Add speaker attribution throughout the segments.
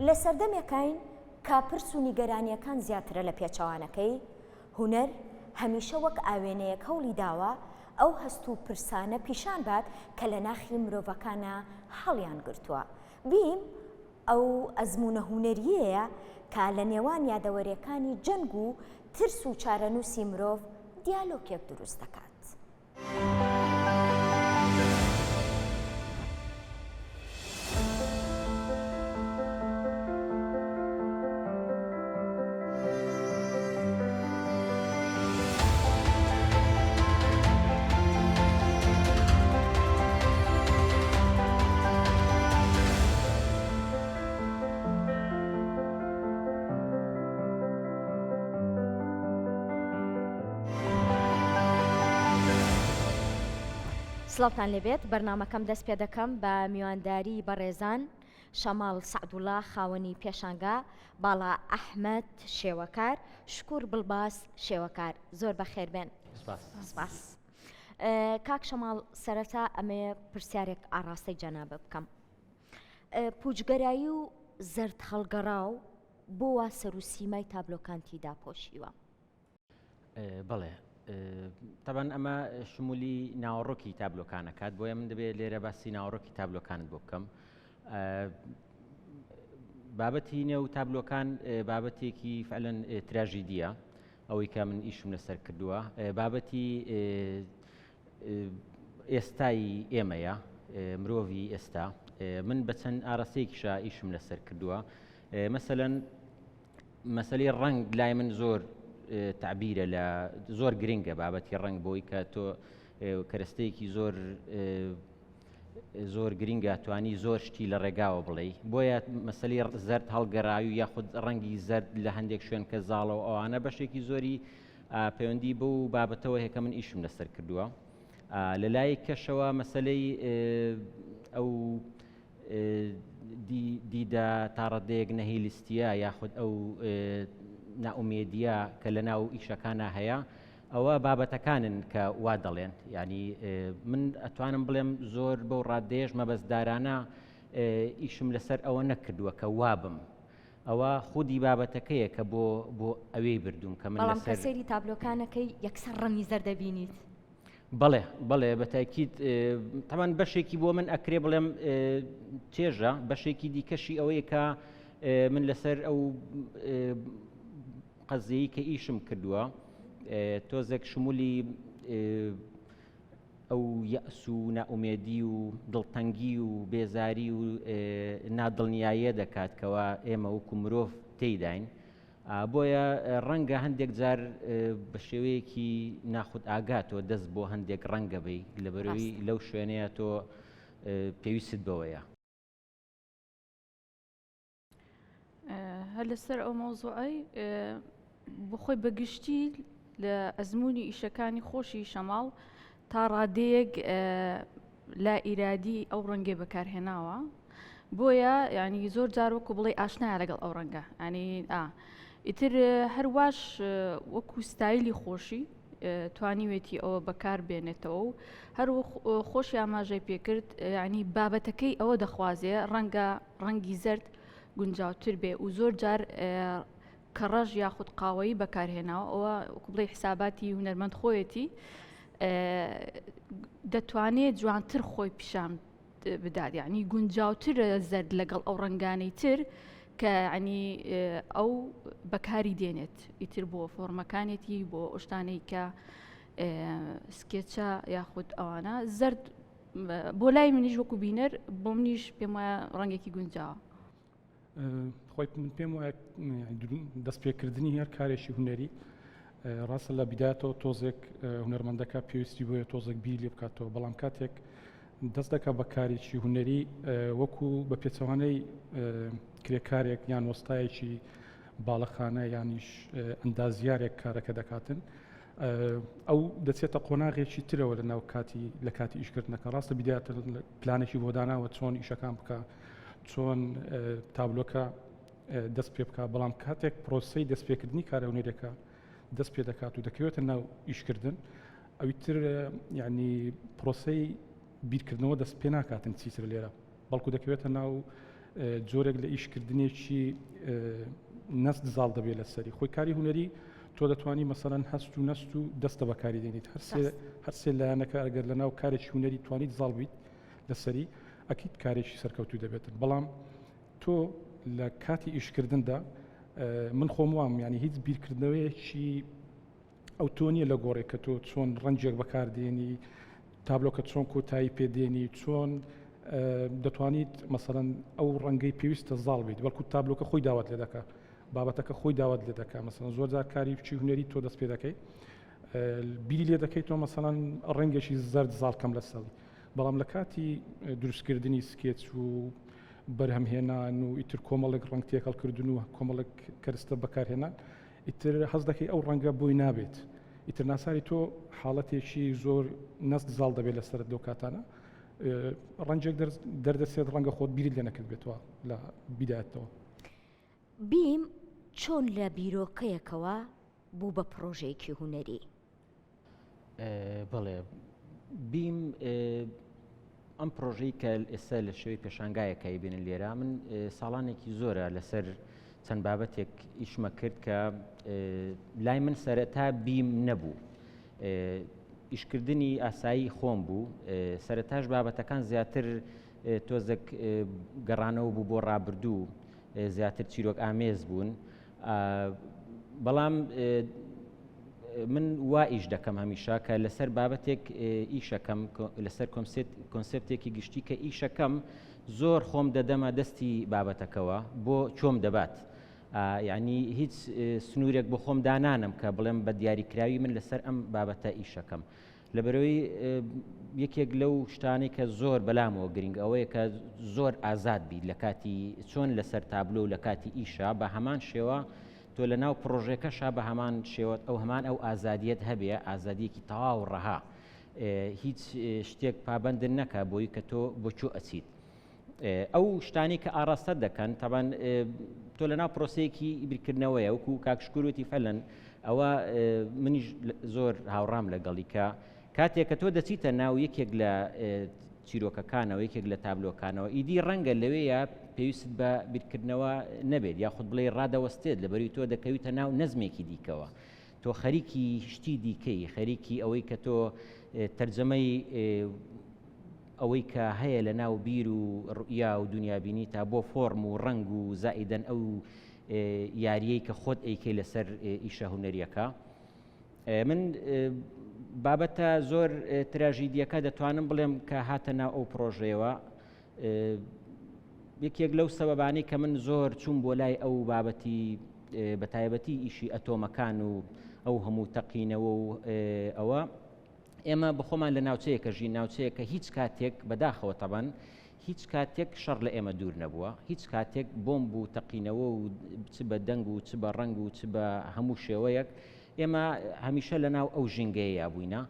Speaker 1: لە سەردەمێکاین کە پرس و نیگەرانییەکان زیاترە لە پێچەوانەکەی، هونەر هەمیشە وەک ئاوێنەیەک هەوڵی داوە ئەو هەست و پرسانە پیشان بات کە لە ناخی مرۆڤەکانا هەڵیان گرتووە. بیم ئەو ئەزموونە هونەرییەیە کە لە نێوان یادەوەرێکانی جەنگ و ترس و چارەنووسی مرۆڤ دیالۆکێک دروست دەکات. سڵاوتان لێبێت بەرنمەکەم دەست پێ دەکەم بە میوانداری بەڕێزان شەماڵ سەعدوڵا خاوەنی پێشانگا باڵا ئەحمەد شێوەکار شکور بڵباس شێوەکار زۆر بەخێر بێن سپاس کاک شەماڵ سەرەتا ئەمەیە پرسیارێک ئاڕاستەی جەنابە بکەم پوچگەرایی و زەرد هەڵگەڕاو بۆ وا سەر و سیمای تابلۆکانتی داپۆشیوە؟
Speaker 2: بەڵێ تەبەن ئەمە شمولی ناوەڕۆکی تابلۆکانەکات بۆیە من دەبێت لێرە باسی ناوەڕۆکی تابلۆکانت بۆ بکەم بابەتی نێو تابلۆکان بابەتێکی فعلەن تراژیدیە ئەوەی کە من ئیشم لەسەر کردووە بابەتی ئێستای ئێمەیە مرۆڤی ئێستا من بە چەند ئاراستەیەکیشا ئیشم لەسەر کردووە مەسەلەن مەسەلەی ڕەنگ لای من زۆر تعبیرە لە زۆر گرنگە بابەتی ڕەنگ بۆی کە تۆ کەرەستەیەکی زۆر زۆر گرنگە توانی زۆر شتی لە ڕێگاوە بڵێ بۆیە مەسلی زەرد هەڵگەراوی یاخود ڕەنگی زەرد لە هەندێک شوێن کە زاڵەوە ئەوانە بەشێکی زۆری پەیوەندی بەو بابەتەوە هەیە کە من ئیشم لەسەر کردووە لە لای کەشەوە مەسلەی ئەو دیدە تاڕادەیەک نەهیلیستیە یاخود ئەو نائومێدیە کە لە ناو ئیشەکانە هەیە ئەوە بابەتەکانن کە وا دەڵێن ینی من ئەتوانم بڵێم زۆر بەو ڕادەیەش مەبەستدارانە ئیشم لەسەر ئەوە نەکردووە کە وابم ئەوە خودی بابەتەکەیە کە بۆ بۆ ئەوێی بردووم کە من
Speaker 1: بەڵام کە سەیری تابلۆکانەکەی یەکسەر ڕەنگی زەرد دەبینیت.
Speaker 2: بەڵێ بەڵێ بە تاکیید تەمان بەشێکی بۆ من ئەکرێ بڵێم چێژە بەشێکی دیکەشی ئەوەیە کە من لەسەر ئەو قەزیەی کە ئیشم کردووە تۆزێک شمولی ئەو یەئس و نائومێدی و دڵتەنگی و بێزاری و نادڵنیاییە دەکات کەوا ئێمە وەکو مرۆڤ تێیداین بۆیە ڕەنگە هەندێک جار بە شێوەیەکی ناخود ئاگا تۆ دەست بۆ هەندێک ڕەنگە بی لەبەرەوەی لەو شوێنەیە تۆ پێویستت بەوەیە.
Speaker 3: هەر لەسەر ئەو مەوزوعەی بخۆی بەگشتی لە ئەزمموی ئیشەکانی خۆشی شەماڵ تا ڕادەیەک لا ئیرادی ئەو ڕەنگەی بەکارهێناوە بۆیە ینی زۆر جار وەکو بڵێ ئاشنایە لەگەڵ ئەو ڕەنگە ینی ئیتر هەرواش وەکو ستایلی خۆشی توانیوێتی ئەوە بەکار بێنێتەوە و هەر خۆشی ئاماژەی پێکرد ینی بابەتەکەی ئەوە دەخوازێ ڕەنگە ڕەنگی زەرد گونجاوتر بێ و زۆر جار کە ڕەش یاخود قاوەیی بەکارهێناوە ئەوە وەکو بڵێی حساباتی هونەرمەند خۆیەتی دەتوانێت جوانتر خۆی پیشان بدات یعنی گونجاوتر زەرد لەگەڵ ئەو ڕەنگانەی تر کە ینی ئەو بەکاری دێنێت ئیتر بۆ فۆرمەکانێتی بۆ ئەو شتانەی کە سکێچە یاخود ئەوانە زەرد بۆ لای منیش وەکو بینەر بۆ منیش پێم وایە ڕەنگێکی گونجاوە.
Speaker 4: خۆی من پێم وایە دەستپێکردنی هەر کارێکی هونەری ڕاستە لە بیدایەتەوە تۆزێک هونەرمەندەکە پێویستی بۆیە تۆزێک بیر لێ بکاتەوە بەڵام کاتێک دەست دەکا بە کارێکی هونەری وەکو بە پێچەوانەی کرێکارێک یان وەستایەکی باڵەخانە یانیش ئەندازیارێک کارەکە دەکاتن ئەو دەچێتە قۆناغێکی ترەوە لە ناو کاتی لە کاتی ئیشکردنەکە ڕاستە بیدایەتە پلانێکی بۆ داناوە چۆن ئیشەکان بکە چۆن تابلۆکە دەست پێ بکە بەڵام کاتێک پرۆسی دەستپێکردنی کارە هونەریەکە دەست پێ دەکات و دەکەوێتە ناو ئیشکردن ئەوی تر یعنی پرۆسی بیرکردنەوە دەست پێ ناکاتن چیتر لێرە بەڵکو دەکەوێتە ناو. جۆرێک لە ئیشکردنێکی نەست زاڵ دەبێت لەسەری خۆی. کاری هونەری تۆ دەتوانی مەسەلەن هەست و نەست و دەستە بەکاری دێنیت، هەرسێ لایەنەکە ئەگەر لە ناو کارێکی هونەری توانیت زاڵ بیت لەسەری ئەکیت کارێکی سەرکەوتوو دەبێتن. بەڵام تۆ لە کاتی ئیشکردندا من خۆم وام ینی هیچ بیرکردنەوەیەکی ئەو تۆ نییە لە گۆڕێک کە تۆ چۆن ڕەنجێک بەکاردێنی، تابلۆکە چۆن کۆتایی پێدێنی، چۆن دەتوانیت مەسەلەن ئەو ڕەنگەی پێویستە زاڵ بیت، بەڵکو تابلۆکە خۆی داوات لێ دەکا، بابەتەکە خۆی داوات لێ دەکا. مەسەلەن زۆر جار کاری چی هونەری تۆ دەست پێ دەکەی، بیری لێ دەکەیت تۆ مەسەلەن ڕەنگێکی زەرد زاڵ کەم لەسەری، بەڵام لە کاتی دروستکردنی سکێچ و بەرهەمهێنان و ئیتر کۆمەڵێک ڕەنگ تێکەڵکردن و کۆمەڵێک کەرستە بەکارهێنان، ئیتر هەست دەکەی ئەو ڕەنگە بۆی نابێت، ئیتر ناساری تۆ حاڵەتێکی زۆر نەست زاڵ دەبێت لەسەرت لەو کاتانە ڕەنجێک دەردەچێت ڕەنگە خۆت بیرت لێ نەکردبێتەوە لە بیدایەتەوە.
Speaker 1: بیم چۆن لە بیرۆکەیەکەوە بوو بە پڕۆژەیەکی هونەری؟
Speaker 2: بەڵێ بیم ئەم پرۆژەی کە ئێستا لە شێوەی پێشانگایەکە بینن لێرە، من ساڵانێکی زۆرە لەسەر چەند بابەتێک ئیشمە کرد کە لای من سەرەتا بیم نەبوو، ئیشکردنی ئاسایی خۆم بوو. سەرەتاش بابەتەکان زیاتر تۆزێک گەڕانەوە بوو بۆ ڕابردوو، زیاتر چیرۆک ئامێز بوون. بەڵام من وا ئیش دەکەم هەمیشە کە لەسەر بابەتێک ئیشەکەم، لەسەر کۆنسێپتێکی گشتی کە ئیشەکەم، زۆر خۆم دەدەمە دەستی بابەتەکەوە بۆ چۆم دەبات. یعنی هیچ سنوورێک بۆ خۆم دانانم کە بڵێم بە دیاریکراوی من لەسەر ئەم بابەتە ئیشەکەم. لەبەرەوەی یەکێک لەو شتانەی کە زۆر بەلامەوە گرنگ ئەوەیە کە زۆر ئازاد بیت لە کاتی چۆن لەسەر تابلۆ و لە کاتی ئیشە، بە هەمان شێوە تۆ لە ناو پرۆژەکەشا بە هەمان شێوەت ئەو هەمان ئەو ئازادیەت هەبێ، ئازادیەکی تەواو ڕەها، هیچ شتێک پابندن نەکە بۆی کە تۆ بۆ کوێ ئەچیت. ئەو شتانی کە ئاراستە دەکەن تەبان تۆ لە ناو پرۆسەیەکی بیرکردنەوەیە، وەکو کاک شکوروتی فەلەن ئەوە منیش زۆر هاوڕام لەگەڵی کە کاتێک کە تۆ دەچیتە ناو یەکێک لە چیرۆکەکانەوە، یەکێک لە تابلۆکانەوە، ئیدی ڕەنگە لەوەیە پێویست بە بیرکردنەوە نەبێت یاخود بڵێ ڕادەوەستێت، لەبەری تۆ دەکەویتە ناو نەزمێکی دیکەوە، تۆ خەریکی شتی دیکەی، خەریکی ئەوەی کە تۆ تەرجەمەی ئەوەی کە هەیە لە ناو بیر و ڕوئیا و دونیابینی تا بۆ فۆرم و ڕەنگ و زائیدەن ئەو یاریەی کە خۆت ئەیکەی لەسەر ئیشە هونەریەکە. من بابەتە زۆر تراژیدیەکە دەتوانم بڵێم کە هاتە ناو ئەو پرۆژەیەوە، یەکێک لەو سەبەبانەی کە من زۆر چوون بۆ لای ئەو بابەتی بە تایبەتی ئیشی ئەتۆمەکان و ئەو هەموو تەقینەوە و ئەوە، ئێمە بەخۆمان لە ناوچەیەکە ژین، ناوچەیە کە هیچ کاتێک بەداخەوە تەبەن هیچ کاتێک شەڕ لە ئێمە دوور نەبووە، هیچ کاتێک بۆمب و تەقینەوە و چ بە دەنگ و چ بە ڕەنگ و چ بە هەموو شێوەیەک ئێمە هەمیشە لە ناو ئەو ژینگەیە بووینە.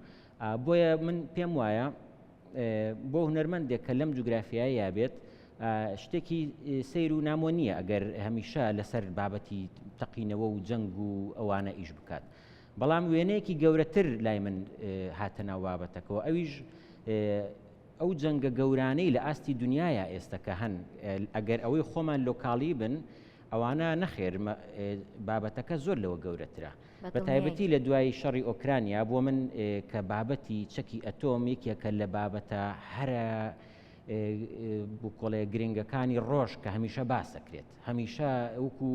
Speaker 2: بۆیە من پێم وایە بۆ هونەرمەندێک کە لەم جوگرافیایە بێت شتێکی سەیر و نامۆ نییە ئەگەر هەمیشە لەسەر بابەتی تەقینەوە و جەنگ و ئەوانە ئیش بکات. بەڵام وێنەیەکی گەورەتر لای من هاتە ناو بابەتەکەەوە، ئەویش ئەو جەنگە گەورانەی لە ئاستی دنیاە ئێستا کە هەن، ئەگەر ئەوەی خۆمان لۆکاڵی بن ئەوانە نەخێر، بابەتەکە زۆر لەوە گەورەترە، بە تایبەتی لە دوای شەڕی ئۆکرانیا بۆ من کە بابەتی چەکی ئەتۆم یەکێکە لە بابەتە هەرە بکۆڵێ گرنگەکانی ڕۆژ کە هەمیشە باسەکرێت، هەمیشە وەکو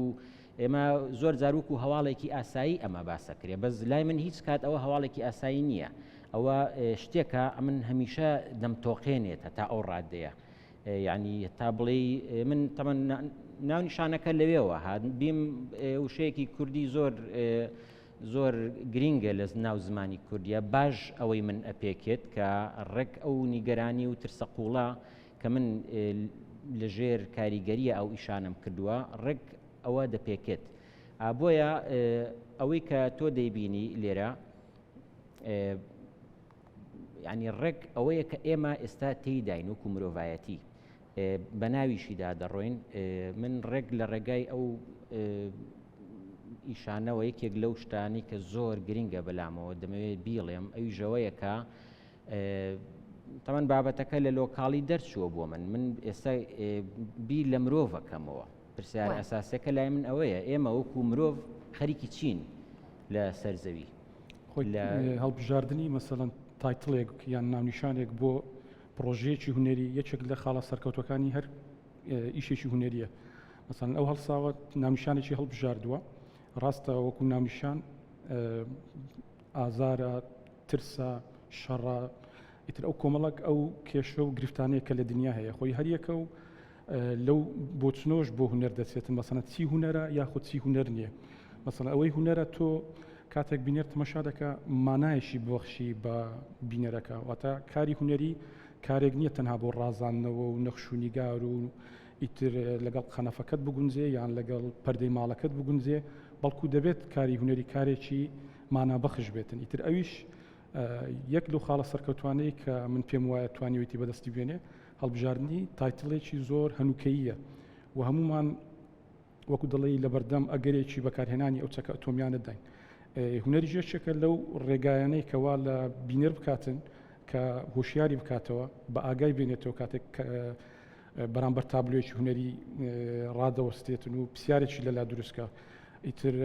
Speaker 2: ئێمە زۆر جار وەکو هەواڵێکی ئاسایی ئەمە باسەکرێ، بەس لای من هیچ کات ئەوە هەواڵێکی ئاسایی نییە، ئەوە شتێکە ئەمن هەمیشە دەمتۆقێنێت هەتا ئەو ڕادەیە، یعنی تا بڵێ من تەمەن ناونیشانەکە لەوێوە هات. بیم وشەیەکی کوردی زۆر زۆر گرینگە لە ناو زمانی کوردیە، باش ئەوەی من ئەپێکێت کە ڕێک ئەو نیگەرانی و ترسە قوڵە کە من لەژێر کاریگەریە ئەو ئیشانم کردووە ڕێک ئەوە دەپێکێت. بۆیە ئەوەی کە تۆ دەیبینی لێرە ینی ڕێک ئەوەیە کە ئێمە ئێستا تێیداین وەکو مرۆڤایەتی بە ناویشیدا دەڕۆین. من ڕێک لە ڕێگای ئەو ئیشانەوە یەکێک لەو شتانی کە زۆر گرنگە بەلامەوە دەمەوێت بیڵێم ئەویشەوەیە کە تەمەن بابەتەکە لە لۆکاڵی دەرچووە بۆ من من ئێستا بیر لە مرۆڤەکەمەوە پرسیار ئەساسەکە لای من ئەوەیە ئێمە وەکو مرۆڤ خەریکی چین لە سەر زەوی؟
Speaker 4: خۆی لە هەڵبژاردنی مەسەلەن title ێک یان ناونیشانێک بۆ پڕۆژەیەکی هونەری یەکێک لە خاڵە سەرکەوتوەکانی هەر ئیشێکی هونەریە مەسەلەن ئەو هەڵساوە ناونیشانێکی هەڵبژاردووە ڕاستە وەکو ناونیشان ئازارە ترسە شەڕە ئیتر ئەو کۆمەڵک ئەو کێشە و گرفتانەیە کە لە دنیا هەیە خۆی هەریەکە و لەو بۆچنۆش بۆ هونەر دەچێتن مەسەنە چی هونەرە یاخود چی هونەر نییە مەسەڵە ئەوەی هونەرە تۆ کاتێک بینەر تەمەشا دەکا مانایەکی ببەخشی بە بینەرەکە واتە کاری هونەری کارێک نییە تەنها بۆ ڕازاندنەوە و نەخش و نیگار و ئیتر لەگەڵ قەنەفەکەت بگونجێ یان لەگەڵ پەردەی ماڵەکەت بگونجێ بەڵکو دەبێت کاری هونەری کارێکی مانابەخش بێتن ئیتر ئەویش یەک لەو خاڵە سەرکەوتوانەی کە من پێم وایە توانیوێتی بەدەستی بێنێ هەڵبژاردنی title ێکی زۆر هەنووکەییە و هەمومان وەکو دەڵێی لەبەردەم ئەگەرێکی بەکارهێنانی ئەو چەکە ئەتۆمیانە داین. هونەریش یەکێکە لەو ڕێگایانەی کە وا لە بینەر بکاتن کە هۆشیاری بکاتەوە، بە ئاگای بێنێتەوە کاتێک بەرامبەر تابلۆیەکی هونەری ڕادەوەستێتن و پرسیارێکی لەلا دروستکە. ئیتر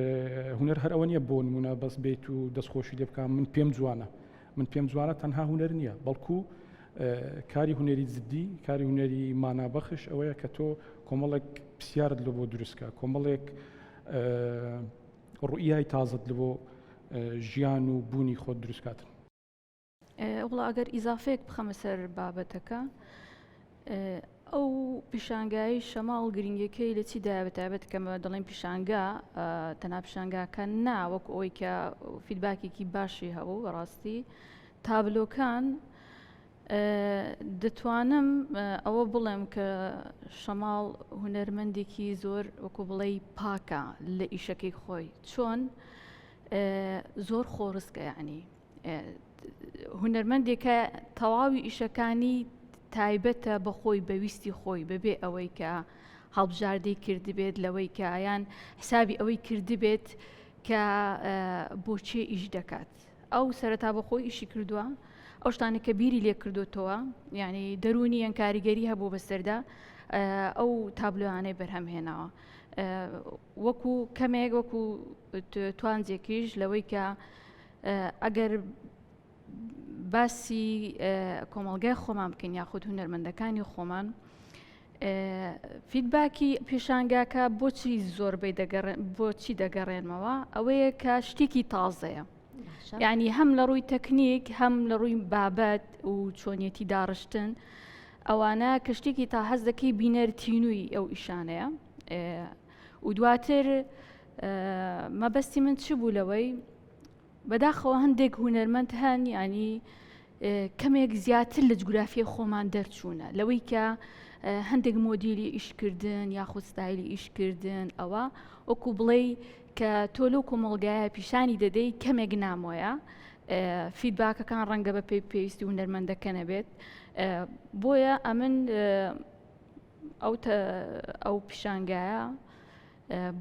Speaker 4: هونەر هەر ئەوە نییە بۆ نمونە بەس بێت و دەستخۆشی لێ بکە من پێم جوانە. من پێم جوانە تەنها هونەر نییە بەڵکو کاری هونەری جدی کاری هونەری مانابەخش ئەوەیە کە تۆ کۆمەڵێک پرسیارت لە بۆ دروستکە کۆمەڵێک ڕوئیای تازت لە بۆ ژیان و بوونی خۆت دروستکاتن.
Speaker 3: وڵا ئەگەر ئیزافەیەک بخەمە سەر بابەتەکە ئەو پیشانگای شەماڵ گرنگەکەی لە چیدایە بە تایبەت کە دەڵێن پیشانگا تەنها پیشانگاکە نا وەکو ئەوەی کە feedback ێکی باشی هەبوو بەڕاستی تابلۆکان دەتوانم ئەوە بڵێم کە شەماڵ هونەرمەندێکی زۆر وەکو بڵێ پاکە لە ئیشەکەی خۆی چۆن زۆر خۆڕسکە یعنی هونەرمەندێکە تەواوی ئیشەکانی تایبەتە بە خۆی بە ویستی خۆی بەبێ ئەوەی کە هەڵبژاردەی کردبێت لەوەی کە یان حسابی ئەوەی کردبێت کە بۆچێ ئیش دەکات ئەو سەرەتا بە خۆی ئیشی کردووە ئەو شتانە کە بیری لێ کردوتەوە یعنی دەرونی یان کاریگەری هەبوو بەسەردا ئەو تابلۆیانەی بەرهەم هێناوە وەکو کەمێک وەکو توانجێکیش لەوەی کە ئەگەر باسی کۆمەڵگای خۆمان بکەین یاخود هونەرمەندەکانی خۆمان feedback ی پیشانگاکە بۆچی زۆربەی دەگەڕێن بۆچی دەگەڕێنمەوە ئەوەیە کە شتێکی تازەیە یعنی هەم لە ڕووی تەکنیک هەم لە ڕووی بابەت و چۆنیەتی داڕشتن ئەوانە کە شتێکی تا هەز دەکەی بینەر تینووی ئەو ئیشانەیە و دواتر مەبەستی من چ بوو لەوەی بەداخەوە هەندێک هونەرمەند هەن ینی کەمێک زیاتر لە جوگرافیای خۆمان دەرچوونە لەوەی کە هەندێک مۆدیلی ئیشکردن یاخود ستایلی ئیشکردن ئەوە وەکو بڵێ کە تۆ لەو کۆمەڵگایە پیشانی دەدەی کەمێک نامۆیە feedback ەکان ڕەنگە بە پێی پێویستی هونەرمەندەکە نەبێت بۆیە ئەمن ئەو ئەو پیشانگایە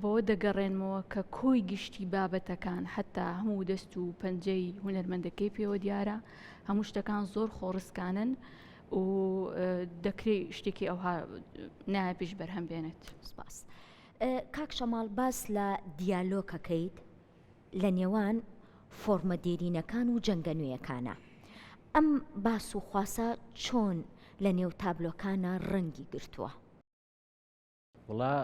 Speaker 3: بەوە دەگەڕێنمەوە کە کۆی گشتی بابەتەکان حتا هەموو دەست و پەنجەی هونەرمەندەکەی پێوە دیارە هەموو شتەکان زۆر خۆڕسکانن و دەکرێت شتێکی ئەوها نایابیش بەرهەم بێنێت.
Speaker 1: سپاس. کاک شەماڵ باس لە دیالۆکەکەیت لە نێوان فۆرمە دێرینەکان و جەنگە نوێیەکانە. ئەم باس و خواسە چۆن لە نێو تابلۆکانا ڕەنگی گرتووە؟
Speaker 2: وەڵا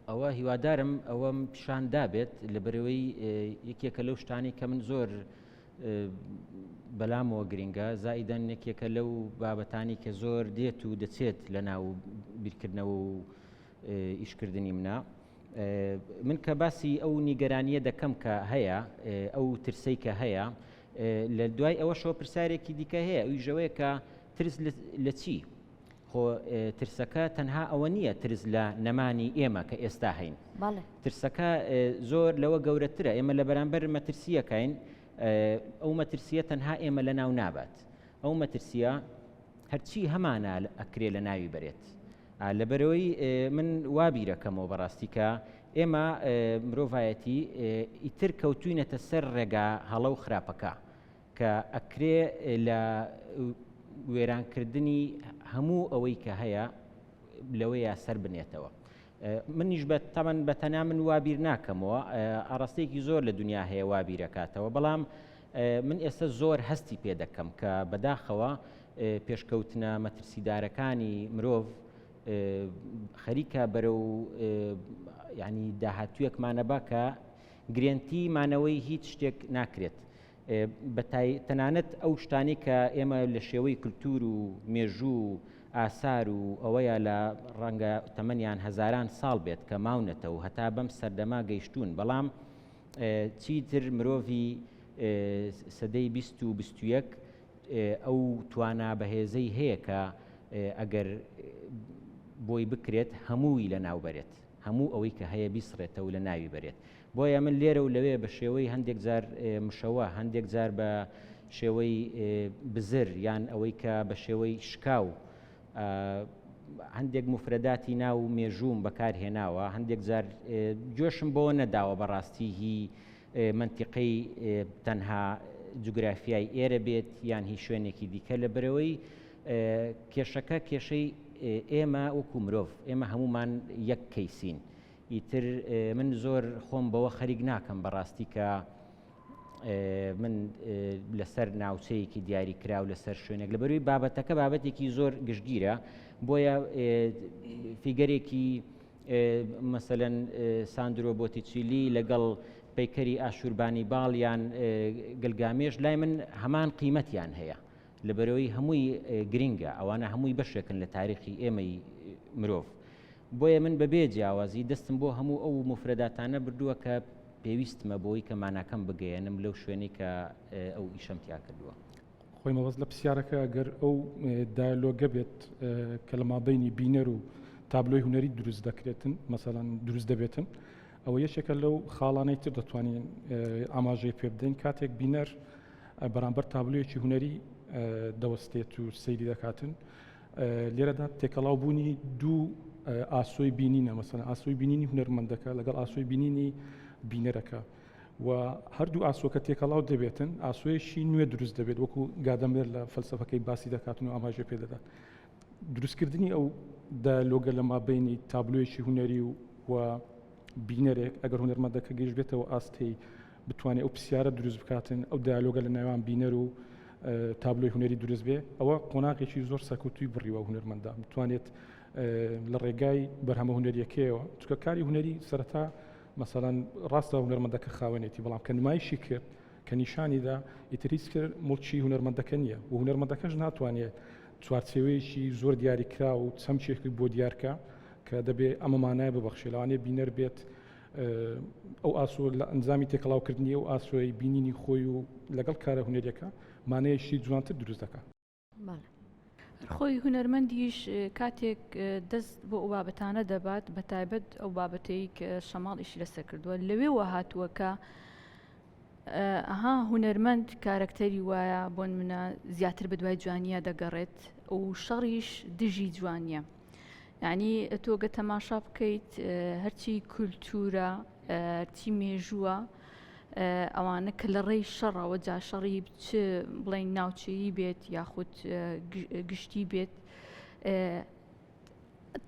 Speaker 2: ئەوە هیوادارم ئەوەم پیشان دابێت لەبەرەوەی یەکێکە لەو شتانی کە من زۆر بەلامەوە گرنگە زائیدەن یەکێکە لەو بابەتانی کە زۆر دێت و دەچێت لە ناو بیرکردنەوە و ئیشکردنی منە من کە باسی ئەو نیگەرانیە دەکەم کە هەیە ئەو ترسەی کە هەیە لە دوای ئەوەشەوە پرسیارێکی دیکە هەیە ئەویژەوەیە کە ترس لە چی خۆ ترسەکە تەنها ئەوە نییە ترس لە نەمانی ئێمە کە ئێستا هەین. ترسەکە زۆر لەوە گەورەترە، ئێمە لە بەرامبەر مەترسییەکەین، ئەو مەترسییە تەنها ئێمە لەناو نابات، ئەو مەترسییە هەرچی هەمانە ئەکرێ لە ناوی بەرێت. لەبەرئەوەی من وا بیرەکەمەوە بەڕاستی کە ئێمە مرۆڤایەتی ئیتر کەوتوینەتە سەر ڕێگا هەڵە و خراپەکە. کە ئەکرێ لە وێرانکردنی هەموو ئەوەی کە هەیە لەوەیە سەر بنێتەوە. منیش بە تەمەن بە تەنیا من وا بیر ناکەمەوە، ئاڕاستەیەکی زۆر لە دنیا هەیە وا بیرەکاتەوە، بەڵام من ئێستا زۆر هەستی پێ دەکەم کە بەداخەوە پێشکەوتنە مەترسیدارەکانی مرۆڤ خەریکە بەرەو ینی داهاتوویەکمانە بە کە گرێنتی مانەوەی هیچ شتێک ناکرێت. تەنانەت ئەو شتانەی کە ئێمە لە شێوەی کلتور و مێژوو و ئاسار و ئەوەیە لە ڕەنگە تەمەنیان هەزاران ساڵ بێت کە ماونەتە و هەتا بەم سەردەمە گەیشتوون بەڵام چیتر مرۆڤی سەدەی 20 و 21 ئەو توانا بەهێزەی هەیە کە ئەگەر بۆی بکرێت هەمووی لە ناوبەرێت هەموو ئەوەی کە هەیە بیسڕێتەوە لە ناوی بەرێت بۆیە من لێرە و لەوێ بە شێوەی هەندێک جار مشەوە، هەندێک جار بە شێوەی بزر یان ئەوەی کە بە شێوەی شکاو هەندێک موفرەداتی ناو مێژووم بەکار هێناوە، هەندێک جار گوێشم بەوە نەداوە بەڕاستی هی مەنتیقەی تەنها جوگرافیای ئێرە بێت یان هی شوێنێکی دیکە لەبەرئەوەی کێشەکە کێشەی ئێمە وەکو مرۆڤ ئێمە هەموومان یەک کەیسین. ئیتر من زۆر خۆم بەوە خەریک ناکەم بەڕاستی کە من لەسەر ناوچەیەکی دیاری کراو لەسەر شوێنێک لە بەروی بابەتەکە بابەتێکی زۆر گشتگیرە بۆیە فیگەرێکی مەسەەن ساندرۆ بۆتیچیلی لەگەڵ پەیکەری ئاشوربانی باڵ یان گلگامێش لای من هەمان قیمەتیان هەیە لەبەرەوەی هەمووی گرنگە ئەوانە هەمووی بەشێکن لە تاریخی ئێمەی مرۆڤ بۆیە من بەبێ جیاوازی دەستم بۆ هەموو ئەو موفرەداتانە بردووە کە پێویستمە بۆی کە ماناکەم بگەیەنم لەو شوێنەی کە ئەو ئیشەم تیا کردووە.
Speaker 4: خۆی مەبەست لە پرسیارەکە گەر ئەو دایەلۆگە بێت کە لە مابەینی بینەر و تابلۆی هونەری دروست دەکرێتن مەسەلەن دروست دەبێتن ئەوە یەکێکە لەو خاڵانەی تر دەتوانین ئاماژەی پێ بدەین کاتێک بینەر بەرامبەر تابلۆیەکی هونەری دەوەستێت و سەیری دەکاتن لێرەدا تێکەڵاو بوونی دوو ئاسۆی بینینە مەسەن ئاسۆی بینینی هونەرمەندەکە لەگەڵ ئاسۆی بینینی بینەرەکە و هەردوو ئاسۆکە تێکەڵاو دەبێتن ئاسۆیەکی نوێ دروست دەبێت وەکو گادەمێر لە فەلسفەکەی باسی دەکاتن و ئاماژە پێ دەدات دروستکردنی ئەو دایالۆگە لە مابینی تابلۆیەکی هونەری و و بینەرێک ئەگەر هونەرمەندەکە گەیشت بێتەوە ئاستەی بتوانێت ئەو پرسیارە دروست بکاتن ئەو دیالۆگە لە نێوان بینەر و تابلۆی هونەری دروست بێ ئەوە قۆناغێکی زۆر سەرکەوتوی بڕیوە هونەرمەندە بتوانێت لە ڕێگای بەرهەمە هونەریەکەیەوە چکە کاری هونەری سەرەتا مەسەلەن ڕاستە هونەرمەندەکە خاوەنێتی بەڵام کە نمایشی کرد کە نیشانیدا ئیتر هیچ کرد مڵکی هونەرمەندەکە نییە و هونەرمەندەکەش ناتوانێت چوارچێوەیەکی زۆر دیاریکرا و چەمکێکی بۆ دیارکە کە دەبێ ئەمە مانای ببەخشێ لەوانەیە بینەر بێت ئەو ئاسۆ لە ئەنجامی تێکەڵاوکردنی ئەو ئاسۆی بینینی خۆی و لەگەڵ کارە هونەریەکە مانەیەکی جوانتر دروست دەکات.
Speaker 3: خۆی هونەرمەندیش کاتێک دەست بۆ ئەو بابەتانە دەبات بە تایبەت ئەو بابەتەی کە شەماڵ ئیشی لەسەر کردووە لەوێوە هاتووە کە ئەها هونەرمەند کارەکتەری وایە بۆن منە زیاتر بە دوای جوانیە دەگەڕێت و شەڕیش دژی جوانیە یعنی تۆ گە تەماشا بکەیت هەرچی کولتورە هەرچی مێژووە ئەوانە کە لە ڕێی شەڕەوە جا شەڕی چ بڵین ناوچەیی بێت یاخود گشتی بێت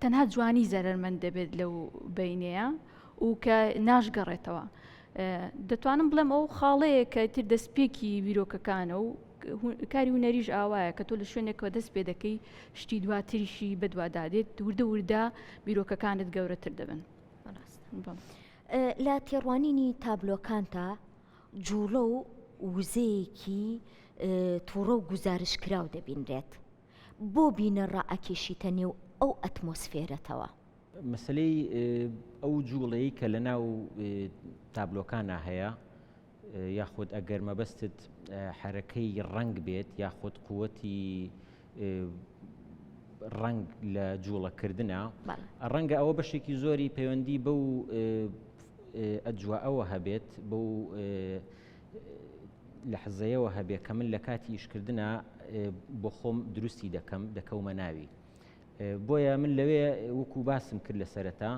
Speaker 3: تەنها جوانی زەرەرمەند دەبێت لەو بینەیە و کە ناشگەڕێتەوە دەتوانم بڵێم ئەو خاڵەیە کە تر دەستپێکی بیرۆکەکانە و کاری هونەریش ئاوایە کە تۆ لە شوێنێکەوە دەست پێ دەکەی شتی دواتریشی بەدوادادێت وردە وردە بیرۆکەکانت گەورەتر دەبن.
Speaker 1: لە تێڕوانینی تابلۆکانتا جوڵە و وزەیەکی توڕە و گوزارشکراو دەبینرێت. بۆ بینەر ڕائەکێشیتە نێو ئەو ئەتمۆسفێرەتەوە؟
Speaker 2: مەسەلەی ئەو جوڵەی کە لە ناو تابلۆکانا هەیە یاخود ئەگەر مەبەستت حەرەکەی ڕەنگ بێت یاخود قوتی ڕەنگ لە جوڵەکردە ڕەنگە ئەوە بەشێکی زۆری پەیوەندی بەو ئەجوائەوە هەبێت بەو لەحزەیەوە هەبێت کە من لە کاتی ئیشکردنا بۆ خۆم دروستی دەکەم دەکەومە ناوی بۆیە من لەوێ وەکو باسم کرد لە سەرەتا.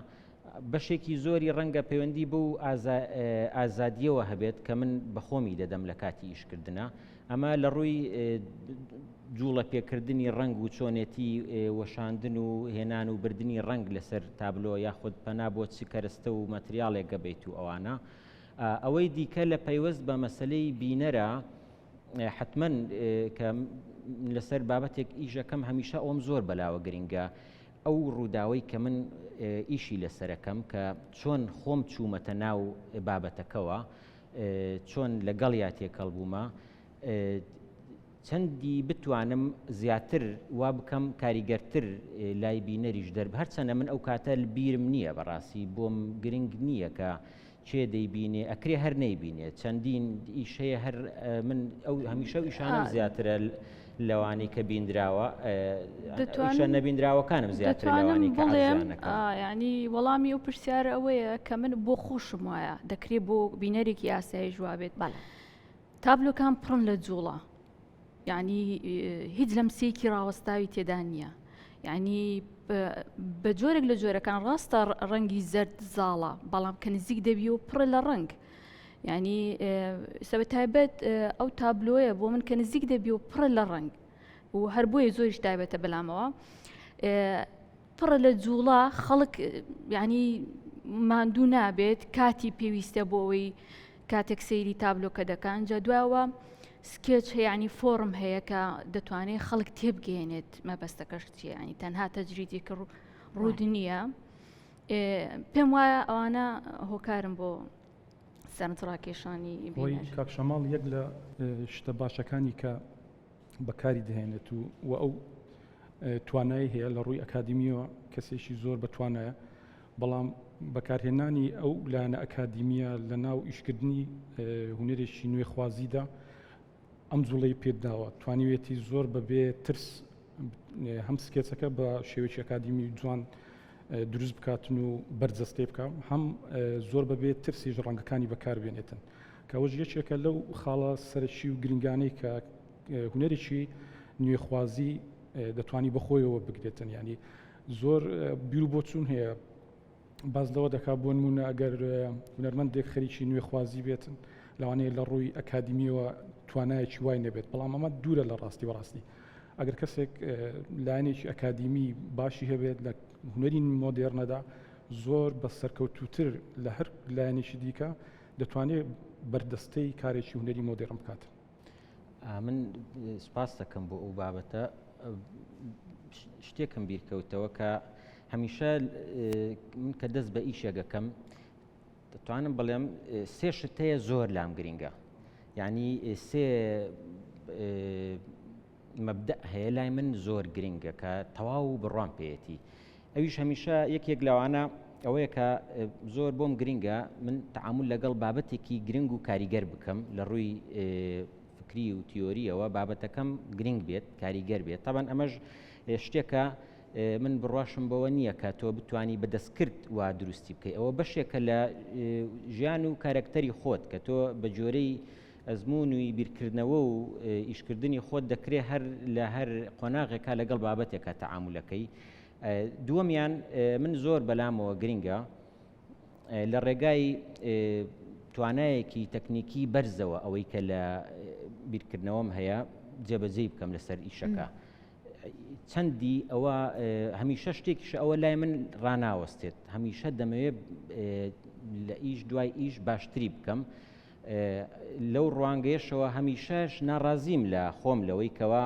Speaker 2: بەشێکی زۆری ڕەنگە پەیوەندی بەو ئازادییەوە هەبێت کە من بە خۆمی دەدەم لە کاتی ئیشکردنا. ئەمە لە ڕووی جوڵە پێکردنی ڕەنگ و چۆنێتی وەشاندن و هێنان و بردنی ڕەنگ لەسەر تابلۆ یاخود پەنا بۆ چ کەرەستە و ماتریاڵێک گەبەیت و ئەوانە. ئەوەی دیکە لە پەیوەست بە مەسەلەی بینەرە حتمما کە لەسەر بابەتێک ئیشەکەم هەمیشە ئەوم زۆر بەلاوە گرنگە ئەو ڕووداوەی کە من ئیشی لەسەرەکەم کە چۆن خۆم چوومەتە ناو بابەتەکەوە چۆن لەگەڵیا تێکەڵ بوومە چەندی بتوانم زیاتر وا بکەم کاریگەرتر لای بینەریش دەرب هەرچەنە من ئەو کاتە بیرم نییە بەڕاستی بۆم گرنگ نییە کە کێ دەیبینێ ئەکرێ هەر نەیبینێ چەندین ئیش هەیە هەر من ئەو هەمیشە و ئیشانم زیاترە لەوانەی کە بیندراوە دەتوانم نەبیندراوەکانم زیاتر لەوانەی کە
Speaker 3: بڵێم ینی وەڵامی ئەو پرسیارە ئەوەیە کە من بۆ خۆشم وایە دەکرێت بۆ بینەرێکی ئاسایش وابێت
Speaker 1: بەڵێ
Speaker 3: تابلۆکان پڕن لە جوڵە یعنی هیچ لەمسێکی ڕاوەستاوی تێدا نییە یعنی بە جۆرێک لە جۆرەکان ڕاستە ڕەنگی زەرد زاڵە بەڵام کە نزیک دەبی و پڕە لە ڕەنگ ینی سەبە تایبەت ئەو تابلۆیە بۆ من کە نزیک دەبی و پڕە لە ڕەنگ و هەر بۆیە زۆریش تایبەتە بەلامەوە پڕە لە جوڵە خەڵک یعنی ماندوو نابێت کاتی پێویستە بۆ ئەوەی کاتێک سەیری تابلۆکە دەکان جا دواوە سکێچ هەیە ینی فۆرم هەیە کە دەتوانێت خەڵک تێبگەێنێت مەبەستەکەش چیە ینی تەنها تەجریدێک ڕوود نییە پێم وایە ئەوانە هۆکارم بۆ سەرنجڕاکێشانی
Speaker 4: کاک شەماڵ یەک لە شتە باشەکانی کە بەکاری دەهێنێت و و ئەو توانایی هەیە لە ڕووی ئەکادیمیەوە کەسێکی زۆر بەتوانایە بەڵام بەکارهێنانی ئەو لایەنە ئەکادیمیە لە ناو ئیشکردنی هونەرێکی نوێخوازیدا ئەم جوڵەی پێداوە توانیوێتی زۆر بەبێ ترس هەم سکێچەکە بە شێوەیەکی ئەکادیمی جوان دروست بکاتن و بەرجەستەی بکە هەم زۆر بەبێ ترسیش ڕەنگەکانی بەکاربێنێتن کە ئەوەش یەکێکە لەو خاڵە سەرەکی و گرنگانەی کە هونەرێکی نوێخوازی دەتوانی بەخۆیەوە بگرێتن ینی زۆر بیر و بۆچوون هەیە باز لەوە دەکات بۆ نمونە ئەگەر هونەرمەندێک خەریکی نوێخوازی بێتن لەوانەیە لە ڕووی ئەکادیمیەوە توانایەکی وای نەبێت بەڵام ئەمە دوورە لە ڕاستی بەڕاستی ئەگەر کەسێک لایەنێکی ئەکادیمی باشی هەبێت لە هونەری مۆدێرنەدا زۆر بە سەرکەوتووتر لە هەر لایەنێکی دیکە دەتوانێت بەردەستەی کارێکی هونەری مۆدێرن بکات.
Speaker 2: من سپاس دەکەم بۆ ئەو بابەتە شتێکم بیرکەوتەوە کە هەمیشە من کە دەست بە ئیشێگەکەم دەتوانم بڵێم سێ شت هەیە زۆر لام گرنگە یعنی سێ مەبدەء هەیە لای من زۆر گرنگە کە تەواو بڕوام پێیەتی ئەویش هەمیشە یەکێک لەوانە ئەوەیە کە زۆر بۆم گرنگە من تعامل لەگەڵ بابەتێکی گرنگ و کاریگەر بکەم لە ڕووی فکری و تیۆریەوە بابەتەکەم گرنگ بێت کاریگەر بێت تاوان ئەمەش شتێکە من بڕواشم بەوە نییە کە تۆ بتانی بەدەستکرد وا دروستی بکەی ئەوە بەشێکە لە ژیان و کارەکتەری خۆت کە تۆ بە جۆرەی ئەزموونی بیرکردنەوە و ئیشکردنی خۆت دەکرێ هەر لە هەر قۆناغێکا لەگەڵ بابەتێکا تەعامولەکەی. دووەمیان من زۆر بەلامەوە گرنگە لە ڕێگای توانایەکی تەکنیکی بەرزەوە ئەوەی کە لە بیرکردنەوەم هەیە جێبەجێی بکەم لەسەر ئیشەکە. چەندی ئەوە هەمیشە شتێکیشە ئەوە لای من ڕناوەستێت هەمیشە دەمەوێت لە ئیش دوای ئیش باشتری بکەم لەو ڕوانگەیەشەوە هەمیشەش ناڕازیم لە خۆم لەوەی کەوا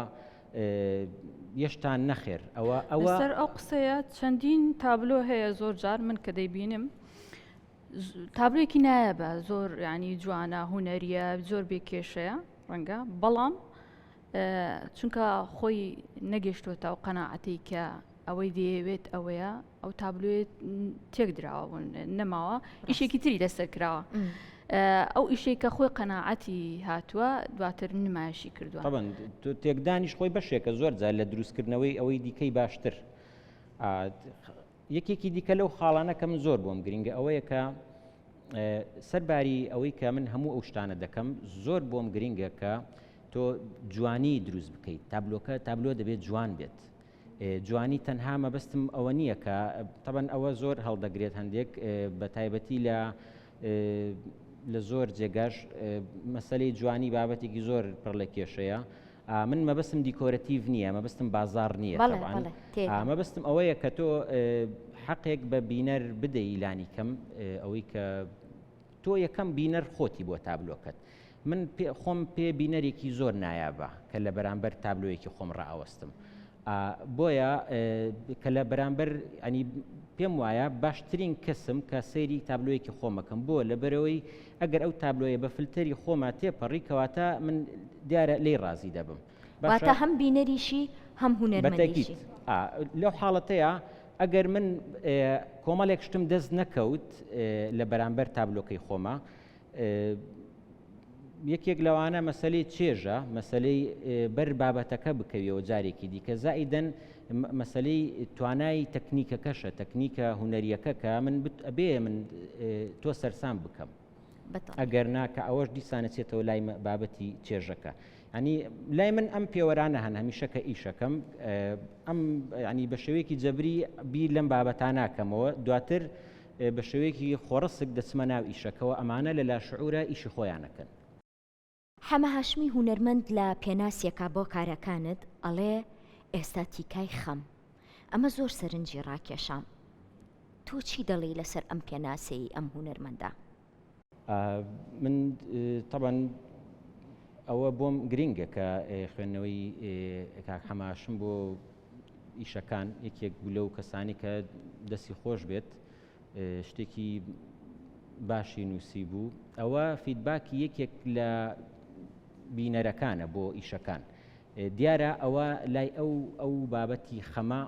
Speaker 2: یەشتا نەخێر ئەوە ئەوە
Speaker 3: لەسەر ئەو قسەیە چەندین تابلۆ هەیە زۆر جار من کە دەیبینم تابلۆیەکی نایەبە زۆر ینی جوانە هوەریە زۆر بێ کێشەیە ڕەنگە بەڵام چونکە خۆی نەگەشتووەتە ئەو قەناعەتەی کە ئەوەی دەیەوێت ئەوەیە ئەو تابلۆیە تێکدراوە بوون نەماوە ئیشێکی تری لەسەر کراوە ئەو ئیشەی کە خۆی قەناعەتی هاتووە دواتر نمایشی کردووە
Speaker 2: طبعا تێکدانیش خۆی بەشێکە زۆر جار لە دروستکردنەوەی ئەوەی دیکەی باشتر یەکێکی دیکە لەو خاڵانە کە من زۆر بۆم گرنگە ئەوەیە کە سەرباری ئەوەی کە من هەموو ئەو شتانە دەکەم زۆر بۆم گرنگە کە تۆ جوانی دروست بکەیت تابلۆکە تابلۆ دەبێت جوان بێت. جوانی تەنها مەبەستم ئەوە نییە کە تەبەن ئەوە زۆر هەڵدەگرێت هەندێک بە تایبەتی لە لە زۆر جێگاش مەسلەی جوانی بابەتێکی زۆر پڕ لە کێشەیە من مەبەستم دیکۆرەتیڤ نییە مەبەستم بازار نییە مەبەستم ئەوەیە کە تۆ حەقێک بە بینەر بدەی لانی کەم ئەوەی کە تۆ یەکەم بینەر خۆتی بۆ تابلۆکەت من خۆم پێ بینەرێکی زۆر نایابە کە لە بەرامبەر تابلۆیەکی خۆم ڕائەوەستم بۆیە کە لە بەرامبەر ئەنی پێم وایە باشترین کەسم کە سەیری تابلۆیەکی خۆمەکەم بۆ لەبەرەوەی ئەگەر ئەو تابلۆیە بە فلتەری خۆما تێپەڕی کەواتە من دیارە لێی ڕازی دەبم
Speaker 1: واتە هەم بینەریشی هەم هونەرمەندیشی
Speaker 2: لەو حاڵەتەیە ئەگەر من کۆمەڵێک شتم دەست نەکەوت لە بەرامبەر تابلۆکەی خۆمە یەکێک لەوانە مەسەلەی چێژە، مەسەلەی بەر بابەتەکە بکەویەوە جارێکی دیکە، زائیدەن مەسەلەی توانای تەکنیکەکەشە، تەکنیکە هونەریەکە کە من ئەبێ من تۆ سەرسام بکەم. ئەگەر نا کە ئەوەش دیسانە چێتەوە لای بابەتی چێژەکە. ینی لای من ئەم پێوەرانە هەن هەمیشە کە ئیشەکەم ئەم ینی بە شێوەیەکی جەبری بیر لەم بابەتاناکەمەوە دواتر بە شێوەیەکی خۆڕسک دەچمە ناو ئیشەکەوە، ئەمانە لە لاشعورا ئیشی خۆیان ئەکەن.
Speaker 1: حەمە هاشمی هونەرمەند لە پێناسێکا بۆ کارەکانت ئەڵێ ئێستاتیکای خەم. ئەمە زۆر سەرنجی ڕاکێشام. تۆ چی دەڵێی لەسەر ئەم پێناسەیەی ئەم هونەرمەندە؟
Speaker 2: من تەبعەن ئەوە بۆم گرینگە کە خوێندنەوەی کاک حەمە هاشم بۆ ئیشەکان یەکێک بوو لەو کەسانی کە دەستی خۆش بێت شتێکی باشی نووسی بوو ئەوە feedback ی یەکێک لە بینەرەکانە بۆ ئیشەکان دیارە ئەوە لای ئەو ئەو بابەتی خەمە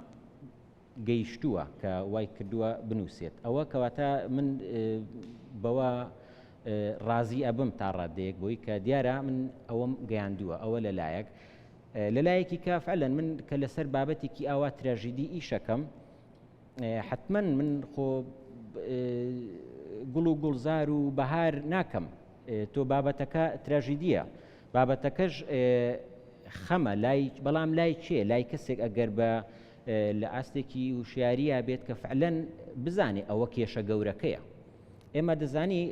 Speaker 2: گەیشتووە کە وای کردووە بنووسێت ئەوە کەواتە من بەوە ڕازی ئەبم تا ڕادەیەک بۆی کە دیارە من ئەوەم گەیاندووە ئەوە لەلایەک لەلایەکی کە فعلەن من کە لەسەر بابەتێکی ئاوا تراژیدی ئیشەکەم حتمما من خۆ گوڵ و گوڵزار و بەهار ناکەم تۆ بابەتەکە تراژیدیە بابەتەکەش خەمە لای بەڵام لای کێ لای کەسێک ئەگەر بە لە ئاستێکی وشیاریە بێت کە فعلەن بزانێ ئەوە کێشە گەورەکەیە ئێمە دەزانی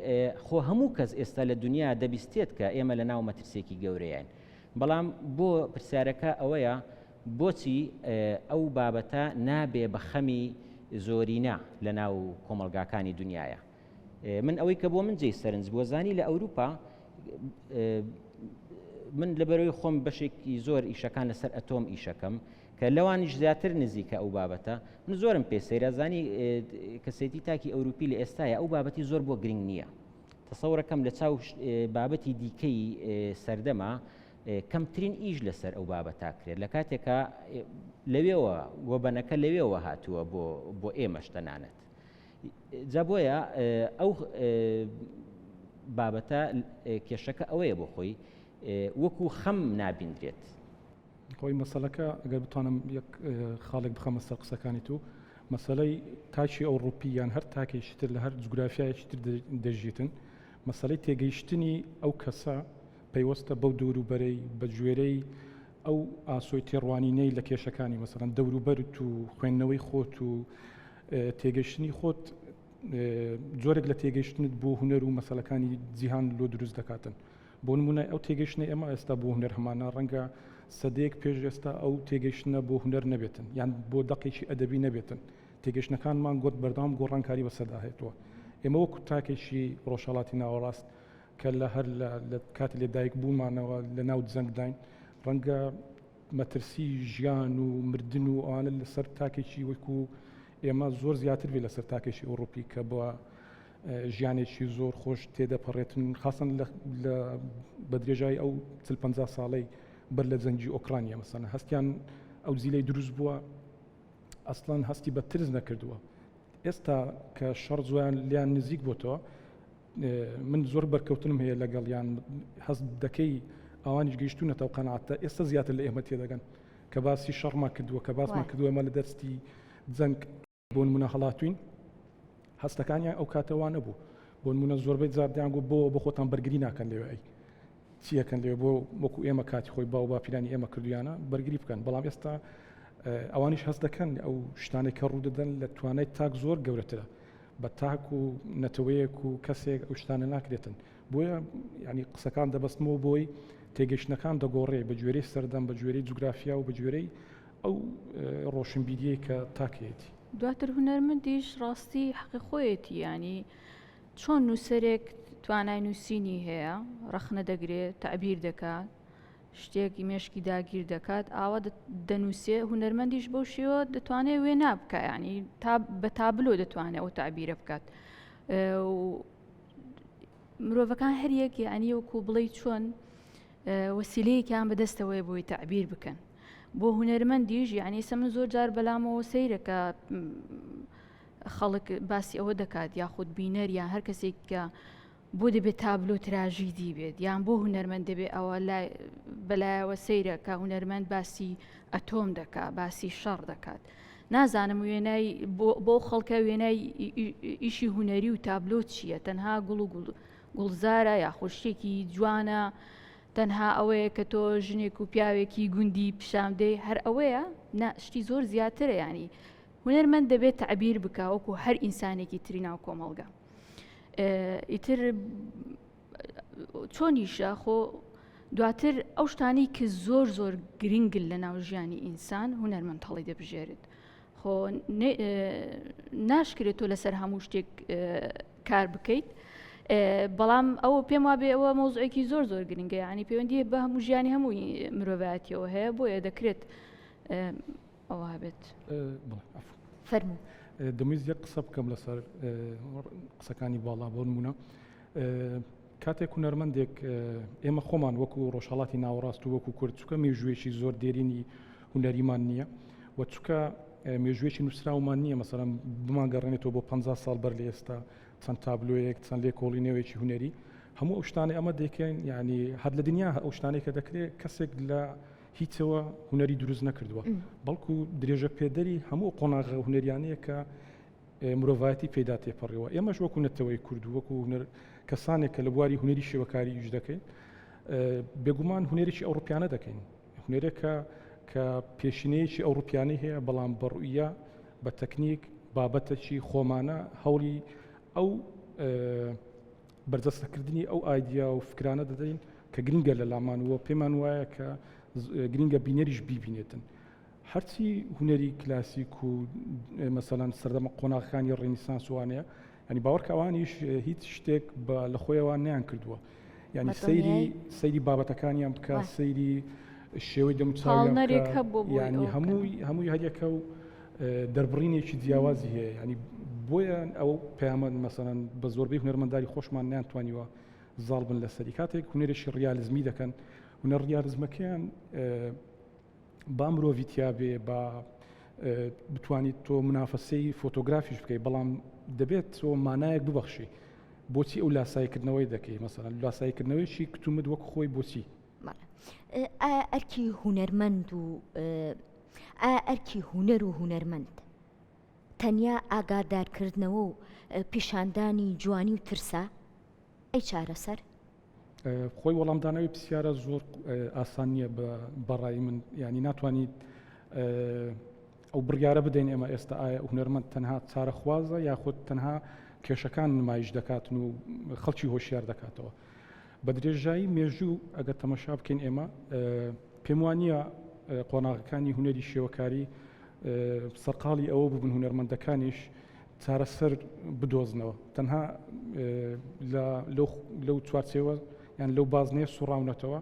Speaker 2: خۆ هەموو کەس ئێستا لە دنیا دەبیستێت کە ئێمە لە ناو مەترسێکی گەورەیان بەڵام بۆ پرسیارەکە ئەوەیە بۆچی ئەو بابەتە نابێ بە خەمی زۆرینە لە ناو کۆمەڵگاکانی دنیاە من ئەوەی کە بۆ من جێی سەرنج بووە زانی لە ئەوروپا من لەبەرەوەی خۆم بەشێکی زۆر ئیشەکان لەسەر ئەتۆم ئیشەکەم کە لەوانیش زیاتر نزیکە ئەو بابەتە من زۆرم پێ سەیرە زانی کەسێتی تاکی ئەوروپی لە ئێستاە ئەو بابەتی زۆر بۆ گرنگ نییە تەسەورەکەم لە چاو بابەتی دیکەی سەردەما کەمترین ئیش لەسەر ئەو بابەتە کرێت لە کاتێکا لەوێوە وەبەنەکە لەوێوە هاتووە بۆ بۆ ئێمەش تەنانەت جا بۆیە ئەو بابەتە کێشەکە ئەوەیە بۆ خۆی وەکو خەم نابیندرێت.
Speaker 4: خۆی مەسەلەکە ئەگەر بتوانم یەک خاڵێک بخەمە سەر قسەکانی تو مەسەلەی تاکی ئەوڕوپی یان هەر تاکێکی تر لە هەر جوگرافیایەکی تر دەژیتن مەسەلەی تێگەیشتنی ئەو کەسە پەیوەستە بەو دەوروبەرەی بە گوێرەی ئەو ئاسۆی تێڕوانینەی لە کێشەکانی مەسەلەن دەوروبەرت و خوێندنەوەی خۆت و تێگەیشتنی خۆت جۆرێک لە تێگەیشتنت بۆ هونەر و مەسەلەکانی جیهان لۆ دروست دەکاتن بۆ نمونە ئەو تێگەیشتنەی ئێمە ئێستا بۆ هونەر هەمانە ڕەنگە سەدەیەک پێش ئێستا ئەو تێگەیشتنە بۆ هونەر نەبێتن یان بۆ دەقێکی ئەدەبی نەبێتن تێگەیشتنەکانمان گۆت بەردەوام گۆڕانکاری بەسەردا هێتووە ئێمە وەکو تاکێکی ڕۆژهەڵاتی ناوەڕاست کە لە هەر لە کاتی لە دایک بوومانەوە لە ناو جەنگداین ڕەنگە مەترسی ژیان و مردن و ئەوانە لەسەر تاکێکی وەکو ئێمە زۆر زیاتر بێ لەسەر تاکێکی ئەوروپی کە بە ژیانێکی زۆر خۆش تێدەپەڕێتن خاستن لە بە درێژای ئەو 40 50 ساڵەی بەر لە جەنگی ئۆکرانیا مەسەنە هەستیان ئەو زیلەی دروست بووە ئەسڵەن هەستی بە ترس نەکردووە ئێستا کە شەڕ زۆیان لیان نزیک بۆتەوە من زۆر بەرکەوتنم هەیە لەگەڵیان هەست دەکەی ئەوانیش گەیشتونەتەوە قەناعەتە ئێستا زیاتر لە ئێمە تێدەگەن کە باسی شەڕمان کردووە کە باسمان کردووە ئێمە لە دەستی جەنگ بۆ نمونە هەڵاتوین هەستەکانیان ئەو کاتە وا نەبوو بۆ نمونە زۆربەی جار دەیان گوت بۆ بۆ خۆتان بەرگری ناکەن لەوێ ئەی چیەکەن لەوێ بۆ وەکو ئێمە کاتی خۆی باو باپیرانی ئێمە کردویانە بەرگری بکەن بەڵام ئێستا. ئەوانیش هەست دەکەن ئەو شتانێک کە ڕوودەدەن لە توانای تاک زۆر گەورەترە بە تاک و نەتەوەیەک و کەسێک ئەو شتانە ناکرێتن بۆیە ینی قسەکان دەبەستمەوە بۆی تێگەشتنەکان دەگۆڕێ بە گوێرەی سەردەم بە گوێرەی جوگرافیا و بە گوێرەی ئەو ڕۆشنبیریەی کە تاکەیەتی.
Speaker 3: دواتر هونەرمەندیش ڕاستی حەقی خۆیەتی یانی چۆن نووسەرێک توانای نووسینی هەیە ڕەخنە دەگرێت تەعبیر دەکات شتێک مێشکی داگیر دەکات ئاوا دەنووسێ هونەرمەندیش بەو شێوە دەتوانێت وێنا بکە ینی تا بە تابلۆ دەتوانێت ئەو تەعبیرە بکات مرۆڤەکان هەریەک یعنی وەکو بڵێ چۆن وەسیلەیەکیان بەدەستەوەی بۆی تەعبیر بکەن بۆ هونەرمەندیش یعنی ئێستا من زۆر جار بەلامەوە سەیرە کە خەڵک باسی ئەوە دەکات یاخود بینەر یان هەر کەسێک کە بۆ دەبێت تابلۆ تراژیدی بێت یان بۆ هونەرمەند دەبێت ئەوە بەلایەوە سەیرە کە هونەرمەند باسی ئەتۆم دەکا باسی شەڕ دەکات نازانم وێنای بۆ خەڵکە وێنای ئیشی هونەری و تابلۆ چییە تەنها گوڵ و گوڵ گوڵزارە یاخود شتێکی جوانە تەنها ئەوەیە کە تۆ ژنێک و پیاوێکی گوندی پیشان بدەی هەر ئەوەیە نا شتی زۆر زیاترە ینی هونەرمەند دەبێت تەعبیر بکا وەکو هەر ئینسانێکی تری ناو کۆمەڵگە ئیتر چۆنیشە خۆ دواتر ئەو شتانی کە زۆر زۆر گرنگن لە ناو ژیانی ئینسان هونەرمەند هەڵی دەبژێرێت خۆ ناشکرێت تۆ لەسەر هەموو شتێک کار بکەیت بەڵام ئەوە پێم وابێ ئەوە مەوزوعێکی زۆر زۆر گرنگە یعنی پەیوەندی بە هەموو ژیانی هەمووی مرۆڤایەتیەوە هەیە بۆیە دەکرێت ئەوە هەبێت.
Speaker 1: فەرموو.
Speaker 4: دەمویست یەک قسە بکەم لەسەر قسەکانی باڵا بۆ نمونە کاتێک هونەرمەندێک ئێمە خۆمان وەکو ڕۆژهڵاتی ناوەڕاست و وەکو کورد چکە مێژوویەکی زۆر دێرینی هونەریمان نییە و چکە مێژوویەکی نووسراومان نییە مەسەلەن بمانگەڕێنێتەوە بۆ 50 ساڵ بەر لە ئێستا چەند تابلۆیەک چەند لێکۆڵینەوەیەکی هونەری هەموو ئەو شتانەی ئەمە دەکەین یعنی هەر لە دنیا ئەو شتانەی کە دەکرێت کەسێک لە هیچەوە هونەری دروست نەکردووە بەڵکو درێژە پێدەری هەموو قۆناغە هونەریانەیە کە مرۆڤایەتی پێدا تێپەڕیوە ئێمەش وەکو نەتەوەی کورد وەکو هونەر کەسانێک کە لە بواری هونەری شێوەکاری ئیش دەکەین بێگومان هونەرێکی ئەوروپیانە دەکەین هونەرێکە کە پێشینەیەکی ئەوروپیانەی هەیە بەڵام بە ڕوئیە بە تەکنیک بابەتەکی خۆمانە هەوڵی ئەو بەرجەستەکردنی ئەو ئایدیا و فکرانە دەدەین کە گرنگە لە لامان و پێمان وایە کە گرنگە بینەریش بیبینێتن. هەرچی هونەری کلاسیک و مەسەلەن سەردەمە قۆناغەکانی ڕێنیسانس وانەیە ینی باوەڕکە ئەوانیش هیچ شتێک بە لە خۆیەوە نیان کردووە ینی سەیری سەیری بابەتەکانیان بکە سەیری شێوەی دەموچاویان ینی هەمووی هەمووی هەریەکە و دەربڕینێکی جیاوازی هەیە ینی بۆیە ئەو پەیامە مەسەلەن بە زۆربەی هونەرمەنداری خۆشمان نیانتوانیوە زاڵ بن لەسەری کاتێک هونەرێکی ڕیالزمی دەکەن هونەر ڕیالزمەکەیان با مرۆڤی تیابێ با بتوانیت تۆ منافەسەی فۆتۆگرافیش بکەیت بەڵام دەبێت تۆ مانایەک ببەخشی بۆچی ئەو لاسایکردنەوەی دەکەی مەسەلەن لاسایکردنەوەیکی کتومت وەک خۆی بۆچی
Speaker 1: ئایا ئەرکی هونەرمەند و ئایا ئەرکی هونەر و هونەرمەند تەنیا ئاگادارکردنەوە و پیشاندانی جوانی و ترسە ئەی چارەسەر؟
Speaker 4: خۆی وەڵامدانەوەی پرسیارە زۆر ئاسان نییە بەڕای من ینی ناتوانیت ئەو بڕیارە بدەین ئێمە ئێستا ئایا هونەرمەند تەنها چارەخوازە یاخود تەنها کێشەکان نمایش دەکاتن و خەڵکی هۆشیار دەکاتەوە بە درێژایی مێژوو ئەگەر تەمەشا بکەین ئێمە پێم وانە قۆناغەکانی هونەری شێوەکاری سەرقاڵی ئەوە ببن هونەرمەندەکانیش چارەسەر بدۆزنەوە تەنها لەو چوارچێوە یان لەو بازنەیە سوڕاونەتەوە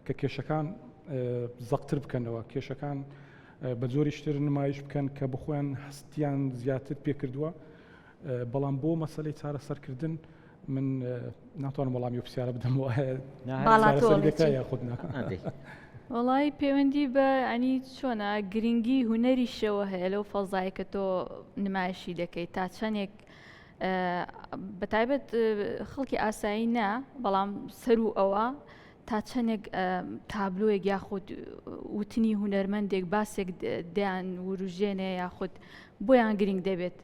Speaker 4: کە کێشەکان زەقتر بکەنەوە کێشەکان بە جۆریشتر نمایش بکەن کە بخۆیان هەستیان زیاتر پێکردووە بەڵام بۆ مەسلەی چارەسەرکردن من ناتوانم وەڵامی پرسیارە بدەمەوە یاخود
Speaker 3: وەڵی پەیوەندی بە ئەنی چۆنە گرنگی هونەریشەوە هەیە لەو فەزای کە تۆ نمایشی دەکەیت تا چەندێک بەتایبەت خەڵکی ئاسایی نا بەڵام سەرو ئەوە تا چەندێک تابلۆیەک یاخود وتنی هونەرمەندێک باسێک دەیان وروژێنێ یاخود بۆیان گرنگ دەبێت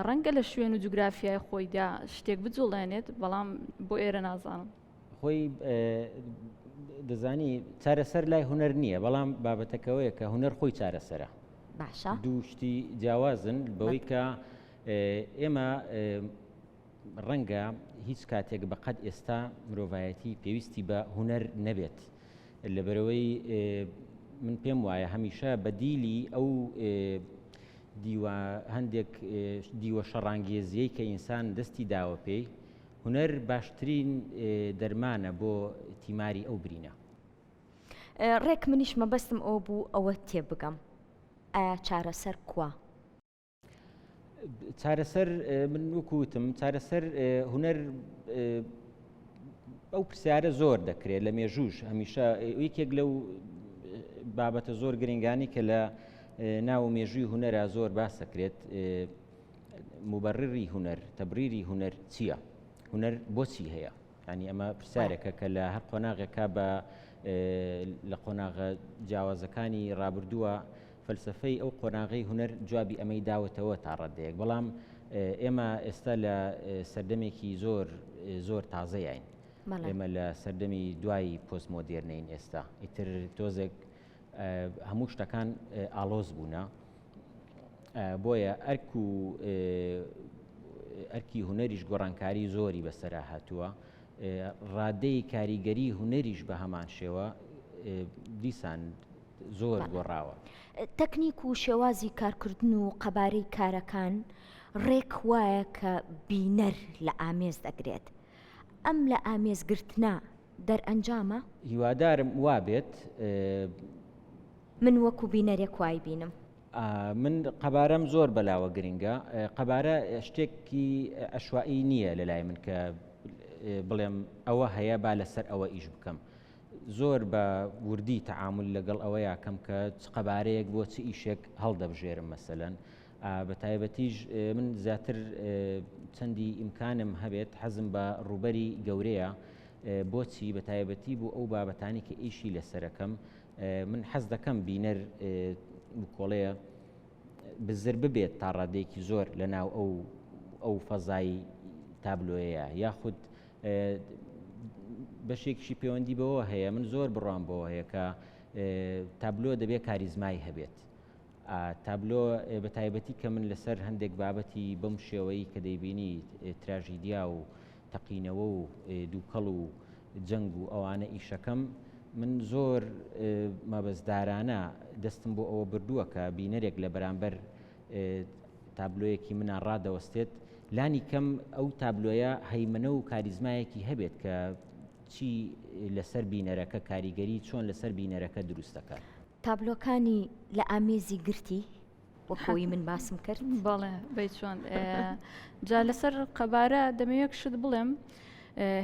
Speaker 3: ڕەنگە لە شوێن و جوگرافیای خۆیدا شتێک بجوڵێنێت بەڵام بۆ ئێرە نازانم.
Speaker 2: خۆی دەزانی چارەسەر لای هونەر نییە بەڵام بابەتەکەوەیە کە هونەر خۆی چارەسەرە.
Speaker 1: باشە.
Speaker 2: دوو شتی جیاوازن بەوەی کە ئێمە ڕەنگە هیچ کاتێک بە قەد ئێستا مرۆڤایەتی پێویستی بە هونەر نەبێت لەبەرەوەی من پێم وایە هەمیشە بەدیلی ئەو دیوە هەندێک دیوە شەڕانگێزیەی کە ئینسان دەستی داوە پێی هونەر باشترین دەرمانە بۆ تیماری ئەو برینە.
Speaker 1: ڕێک منیش مەبەستم ئەوە بوو ئەوە تێبگەم ئایا چارەسەر کوا؟
Speaker 2: چارەسەر من وەکو وتم چارەسەر هونەر ئەو پرسیارە زۆر دەکرێت لە مێژووش هەمیشە یەکێک لەو بابەتە زۆر گرنگانی کە لە ناو مێژووی هونەرە زۆر باس دەکرێت مبرری هونەر تەبریری هونەر چییە؟ هونەر بۆچی هەیە؟ ینی ئەمە پرسیارێکە کە لە هەر قۆناغێکا بە لە قۆناغە جیاوازەکانی ڕابردووە فەلسفەی ئەو قۆناغەی هونەر جوابی ئەمەی داوەتەوە تا ڕادەیەک بەڵام ئێمە ئێستا لە سەردەمێکی زۆر زۆر تازەیین ئێمە لە سەردەمی دوای پۆستمۆدێرنین ئێستا ئیتر تۆزێک هەموو شتەکان ئاڵۆز بوونە بۆیە ئەرک و ئەرکی هونەریش گۆڕانکاری زۆری بەسەرا هاتووە ڕادەی کاریگەری هونەریش بە هەمان شێوە دیسان زۆر گۆڕاوە.
Speaker 1: تەکنیک و شێوازی کارکردن و قەبارەی کارەکان ڕێک وایە کە بینەر لە ئامێز دەگرێت. ئەم لە ئامێزگرتنە دەرئەنجامە؟
Speaker 2: هیوادارم وابێت.
Speaker 1: من وەکو بینەرێک وای بینم.
Speaker 2: من قەبارەم زۆر بەلاوە گرنگە. قەبارە شتێکی عەشوائی نییە لەلای من کە بڵێم ئەوە هەیە با لەسەر ئەوە ئیش بکەم. زۆر بە وردی تەعامول لەگەڵ ئەوەیا کەم کە چ قەبارەیەک بۆ چ ئیشێک هەڵدەبژێرم مەسەلەن بە تایبەتیش من زیاتر چەندی ئیمکانم هەبێت حەزم بە ڕووبەری گەورەیە بۆچی بە تایبەتی بۆ ئەو بابەتانی کە ئیشی لەسەرەکەم من حەز دەکەم بینەر بکۆڵەیە بزر ببێت تا ڕادەیەکی زۆر لە ناو ئەو ئەو فەزای تابلۆیە یاخود بەشێکیشی پەیوەندی بەوە هەیە من زۆر بڕوام بەوە هەیە کە تابلۆ دەبێت کاریزمای هەبێت تابلۆ بە تایبەتی کە من لەسەر هەندێک بابەتی بەم شێوەیە کە دەیبینی تراژیدیا و تەقینەوە و دووکەڵ و جەنگ و ئەوانە ئیشەکەم من زۆر مەبەستدارانە دەستم بۆ ئەوە بردووە کە بینەرێک لە بەرامبەر تابلۆیەکی منا ڕادەوەستێت لانی کەم ئەو تابلۆیە هەیمەنە و کاریزمایەکی هەبێت کە چی لەسەر بینەرەکە کاریگەری چۆن لەسەر بینەرەکە دروست دەکات.
Speaker 1: تابلۆکانی لە ئامێزی گرتی وەک ئەوەی من باسم کرد.
Speaker 3: بەڵێ بەی چۆن جا لەسەر قەبارە دەمەوێت شت بڵێم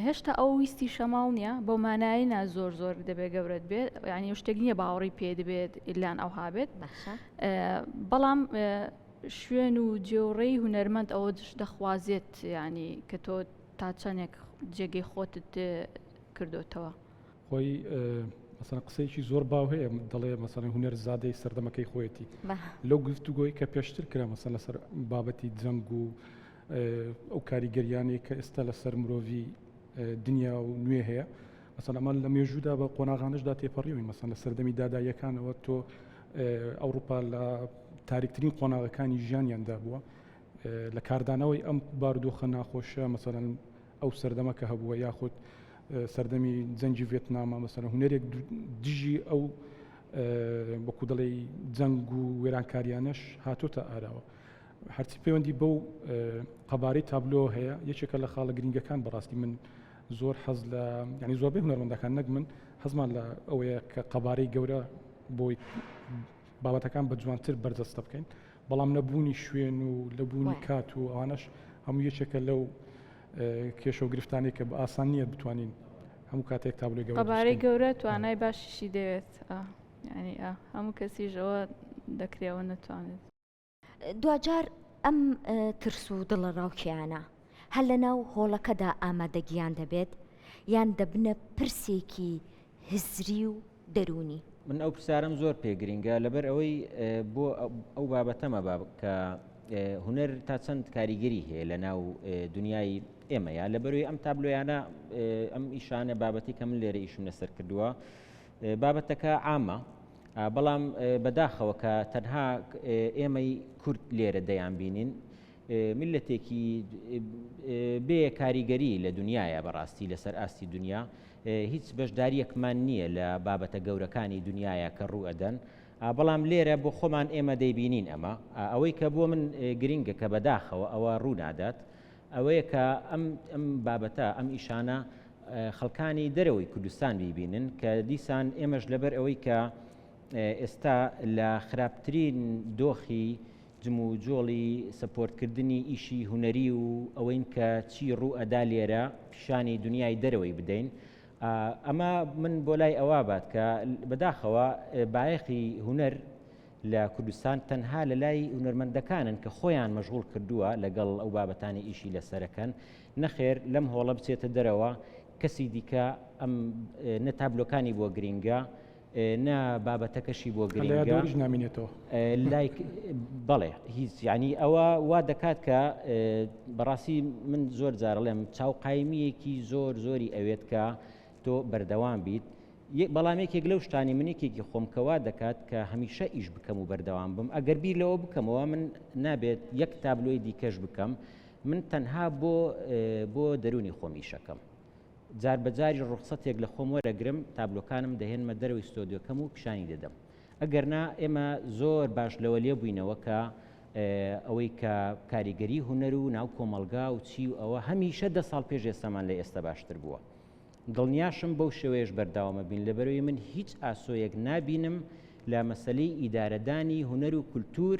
Speaker 3: هێشتا ئەو ویستی شەماڵ نییە بەو مانایی نا زۆر زۆر دەبێت گەورەت بێت یعنی شتێک نییە باوەڕی پێ دەبێت ئیلان ئەوها بێت بەڵام شوێن و جێوڕێی هونەرمەند ئەوە دەخوازێت ینی کە تۆ تا چەندێک جێگەی خۆتت کردوتەوە.
Speaker 4: خۆی مەسەلەن قسەیەکی زۆر باو هەیە دەڵێ مەسەلەن هونەر زادەی سەردەمەکەی خۆیەتی لەو گفتوگۆی کە پێشتر کرا مەسەلەن لەسەر بابەتی جەنگ و ئەو کاریگەریانەی کە ئێستا لەسەر مرۆڤی دنیا و نوێ هەیە مەسەلەن ئەمە لە مێژوودا بە قۆناغانشدا تێپەڕیوین مەسەلەن لە سەردەمی داداییەکانەوە تۆ ئەوروپا لە تاریکترین قۆناغەکانی ژیانیاندا بووە لە کاردانەوەی ئەم بارودۆخە ناخۆشە مەسەلەن ئەو سەردەمە کە هەبووە یاخود سەردەمی جەنگی ڤێتنامە مەسەلەن هونەرێک دژی ئەو وەکو دەڵێی جەنگ و وێرانکاریانەش هاتۆتە ئاراوە هەرچی پەیوەندی بەو قەبارەی تابلۆ هەیە یەکێکە لە خاڵە گرنگەکان بەڕاستی من زۆر حەز لە ینی زۆربەی هونەرمەندەکان نەک من حەزمان لە ئەوەیە کە قەبارەی گەورە بۆی بابەتەکان بە جوانتر بەرجەستە بکەین بەڵام نەبوونی شوێن و لەبوونی کات و ئەوانەش هەموو یەکێکە لەو کێشە و گرفتانەی کە بە ئاسان نییە بتوانین هەموو کاتێک تابلۆی گەورە
Speaker 3: قەبارەی گەورە توانای باشیشی دەوێت ینی هەموو کەسیش ئەوە دەکرێەوە نەتوانێت.
Speaker 1: دواجار ئەم ترس و دڵەڕاوکێیانە هەر لەناو هۆڵەکەدا ئامادەگییان دەبێت یان دەبنە پرسێکی هزری و دەروونی؟
Speaker 2: من ئەو پرسیارەم زۆر پێ گرینگە لەبەر ئەوەی بۆ ئەو بابەتەمە با کە هونەر تا چەند کاریگەری هەیە لە ناو دنیای ئێمەیە لە بەروی ئەم تابلۆیانە ئەم ئیشانە بابەتی کە من لێرە ئیشم لەسەر کردووە بابەتەکە عامە. بەڵام بەداخەوە کە تەنها ئێمەی کورد لێرە دەیان بینین میللەتێکی بێ کاریگەری لە دنیاە بەڕاستی لەسەر ئاستی دنیا هیچ بەشداریەکمان نییە لە بابەتە گەورەکانی دنیاە کە ڕوو ئەدەن بەڵام لێرە بۆ خۆمان ئێمە دەیبینین ئەمە ئەوەی کە بۆ من گرنگە کە بەداخەوە ئەوە ڕوو نادات ئەوەیە کە ئەم ئەم بابەتە ئەم ئیشانە خەڵکانی دەرەوەی کوردستان بیبینن کە دیسان ئێمەش لەبەر ئەوەی کە ئێستا لە خراپترین دۆخی جموجۆڵی سەپۆرتکردنی ئیشی هونەری و ئەوەین کە چی ڕوو ئەدا لێرە پیشانی دنیای دەرەوەی بدەین ئەمە من بۆ لای ئەوە بات کە بەداخەوە بایەخی هونەر لە کوردستان تەنها لە لای هونەرمەندەکانن کە خۆیان مەشغوڵ کردووە لەگەڵ ئەو بابەتانی ئیشی لەسەرەکەن نەخێر لەم هۆڵە بچێتە دەرەوە کەسی دیکە ئەم نە تابلۆکانی بۆ گرینگە نە بابەتەکەشی بۆ گرنگە
Speaker 4: نامینێتەوە
Speaker 2: لایک بەڵێ هیچ ینی ئەوە وا دەکات کە بەڕاستی من زۆر جارڵێم چاو قایمیەکی زۆر زۆری ئەوێت کە تۆ بەردەوام بیت بەڵام یەکێک لەو شتانی من یەکێکی خۆم کە وا دەکات کە هەمیشە ئیش بکەم و بەردەوام بم ئەگەر بیر لەوە بکەمەوە من نابێت یەک تابلۆی دیکەش بکەم من تەنها بۆ بۆ دەرونی خۆم ئیشەکەم جار بە جاری ڕوخسەتێک لە خۆم وەرەگرم تابلۆکانم دەهێنمە دەرەوەی ستۆدیۆکەم و پیشانی دەدەم ئەگەر نا ئێمە زۆر باش لەوە لێ بووینەوە کە ئەوەی کە کاریگەری هونەر و ناو کۆمەڵگا و چی و ئەوە هەمیشە دە ساڵ پێش ئێستامان لە ئێستا باشتر بووە دڵنیاشم بەو شێوەیەش بەرداوامە بین لەبەرئەوەی من هیچ ئاسۆیەک نابینم لە مەسەلەی ئیدارەدانی هونەر و کولتوور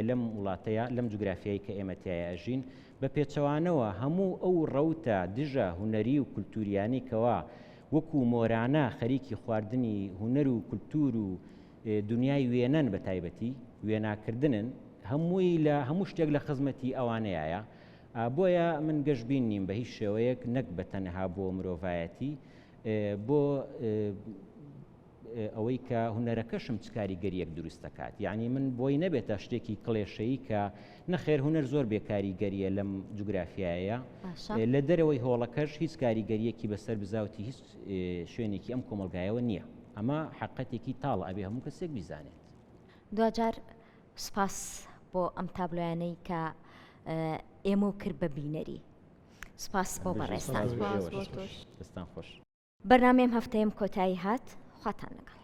Speaker 2: لەم وڵاتەیا لەم جوگرافیای کە ئێمە تیایا ئەژین بە پێچەوانەوە هەموو ئەو ڕەوتە دژە هونەری و کولتووریانەی کەوا وەکو مۆرانە خەریکی خواردنی هونەر و کولتوور و دونیای وێنەن بە تایبەتی وێناکردنن هەمووی لە هەموو شتێک لە خزمەتی ئەوانەیایە بۆیە من گەشبین نیم بە هیچ شێوەیەک نەک بە تەنها بۆ مرۆڤایەتی بۆ ئەوەی کە هونەرەکەشم چ کاریگەریەک دروست دەکات یعنی من بۆی نەبێتە شتێکی کڵێشەیی کە نەخێر هونەر زۆر بێکاریگەریە لەم جوگرافیایە لە دەرەوەی هۆڵەکەش هیچ کاریگەریەکی بەسەر بزاوتی هیچ شوێنێکی ئەم کۆمەلگایەوە نییە ئەمە حقەتێکی تاڵ ئەبێ هەموو کەسێک بیزانێت.
Speaker 1: دواجار سوپاس بۆ ئەم تابلۆیانەی کە ئێمەو کرد بە بینەری سوپاس بۆ بەڕێزتان.
Speaker 2: دەستان خۆش.
Speaker 1: بەرنامەی ئەم هەفتەیەم کۆتایی هات خواتان لەگەڵ.